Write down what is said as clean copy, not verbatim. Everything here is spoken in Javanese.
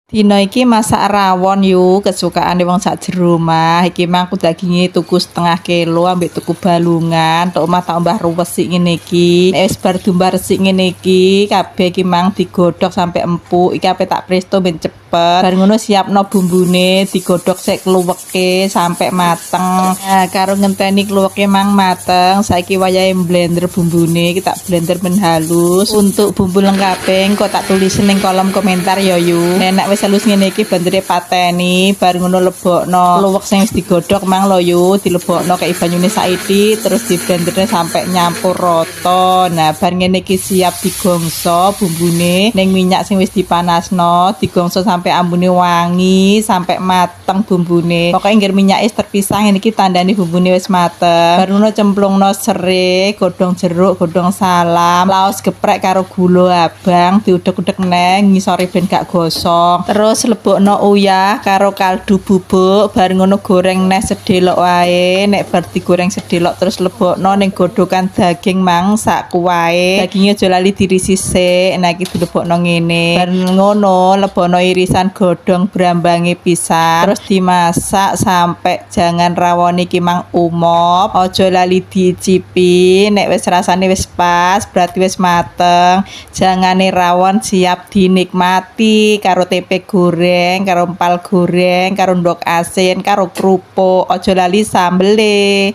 Dina iki masak rawon yu, kesukaane wong sak jero omah. Iki mang aku daginge tuku setengah kilo ambek tuku balungan. Tok omah tak umbah resik ngene iki. Nek wis bar diumbah resik ngene iki, kabeh iki mang digodhog sampai empuk. Iki ape tak presto ben cepet. Bar ngono siapno bumbune, digodhog sik kluweke sampai mateng. Nah, karo ngenteni kluweke mang mateng, saiki wayahe blender bumbune. Iki tak blender ben halus. Untuk bumbu lengkape engko tak tulis ning kolom komentar ya, yu. Nek wis halus ngene iki blendere pateni, bar ngono lebokno kluwek sing wis digodhog mang lho, yu, dilebokno kei banyune saiki, terus di blenderne sampai nyampur rata. Nah, bar ngene iki siap digongso bumbune ning minyak sing wis dipanasno, digongso sampai ambune wangi, sampai mateng bumbune. Pokoke ngger minyake wis terpisah ngene iki tandane bumbune wis mateng. Bar ngono cemplungno serai, godhong jeruk, godhong salam, laos geprek karo gula abang, diudek-udek neng ngisore ben gak gosong. Terus lebokno uyah karo kaldu bubuk, bar ngono goreng neh sedelok wae. Nek bar digoreng sedelok terus lebokno ning godhogan daging mang sak kuwahe. Daginge aja lali diirisi sik. Nah, iki dilebokno ngene. Bar ngono lebokno irisan godhong brambange pisan. Terus dimasak sampai jangan rawon iki mang umop. Aja lali diicipi. Nek wis rasane wis pas, berarti wis mateng. Jangane rawon siap dinikmati karo tempe goreng, karo empal goreng, karo ndok asin, karo kerupuk. Aja lali sambele.